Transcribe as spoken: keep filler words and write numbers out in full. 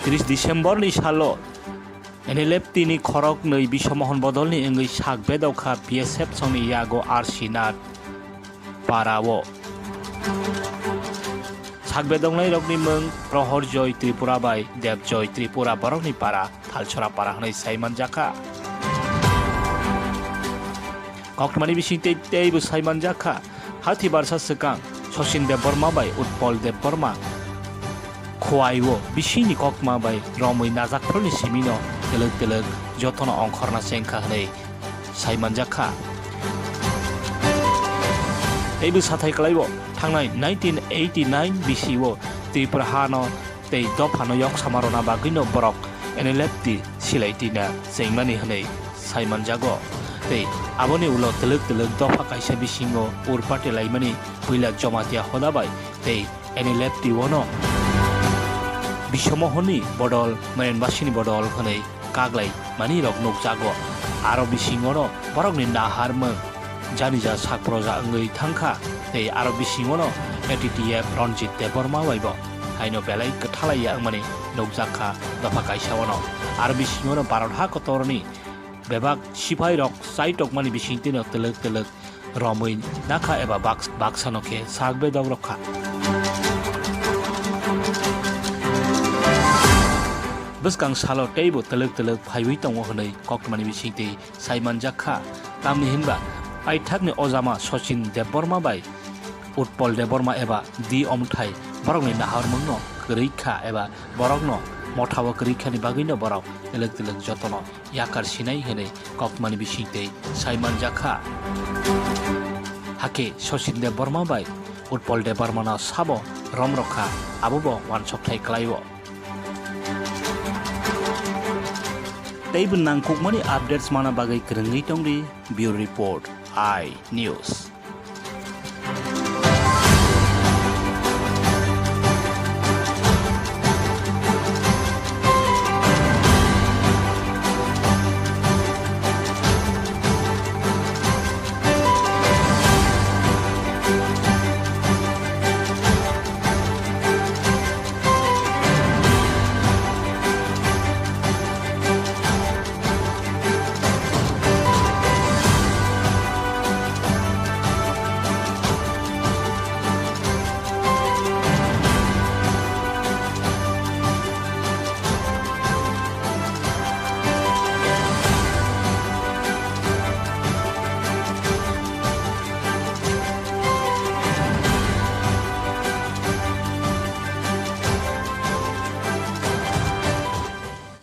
Tris December ni salo N L F T ni khoroknwi Biswamohon bodolni wngwi sak bedok kha B S F songni yago R C Nath para o. Sak bedoknairokni mung Prohor Joy Tripura bai Deb Joy Tripura, borokni para Thalsora para hwnwi sai manjakha. Koktwmani bisingtwi teibo sai manjakha, hati barsa swkang Sachin Debbarma bai Utpal Debbarma Khowai o bisingni koktwma bai romwi najakphurni simino twlwk twlwk jotono ongkhorna chengkha hwnwi sai manjakha. Teibo sathai kwlaibo, thangnai nineteen eighty nine bisio Tripura hano tei dophano yoksama rwna bagwino borok N L F T silai twina chengmani hwnwi sai manjago. Tei aboni ulo twlwk twlwk dopha kaisa bisingo urpate laimani puila Jamatia hoda bai tei N L F T ono Biswamohonni bodol, Mayanbasini bodol hwnwi kaglai manwi rok nukjago. Aro bisingono borokni naharmung janija sak proja wngwi thangkha, tei aro bisingono A T T F Ranjit Debbarma baibo haino belai kwthalaiya wngmani nukjakha dopha kaisa ono. Aro bisingono Bharat ha kotorni bebak sipairok chaitokmani bisingtwino twlwk twlwk romwi nakha eba baks-, baksano khe sak bedok rokha. Bwskang salo teibo twlwk twlwk phaiwi tongo hwnwi koktwmani bisingtwi sai manjakha. Tamni hinba paithakni ojama Sachin Debbarma bai Utpal Debbarma eba D Omthai borokni naharmungno kwrwi kha eba borokno mothao kwrwi khani bagwino borok twlwk twlwk jotono yakar sinai hwnwi koktwmani bisingtwi sai manjakha. Hakhe Sachin Debbarma bai Utpal Debbarmano sabo rom rokha, abobo wansokthai kwlaio. Teibo nangkukmani updates mana bagwi kwrwngwi tongdi. Bureau Report, I News.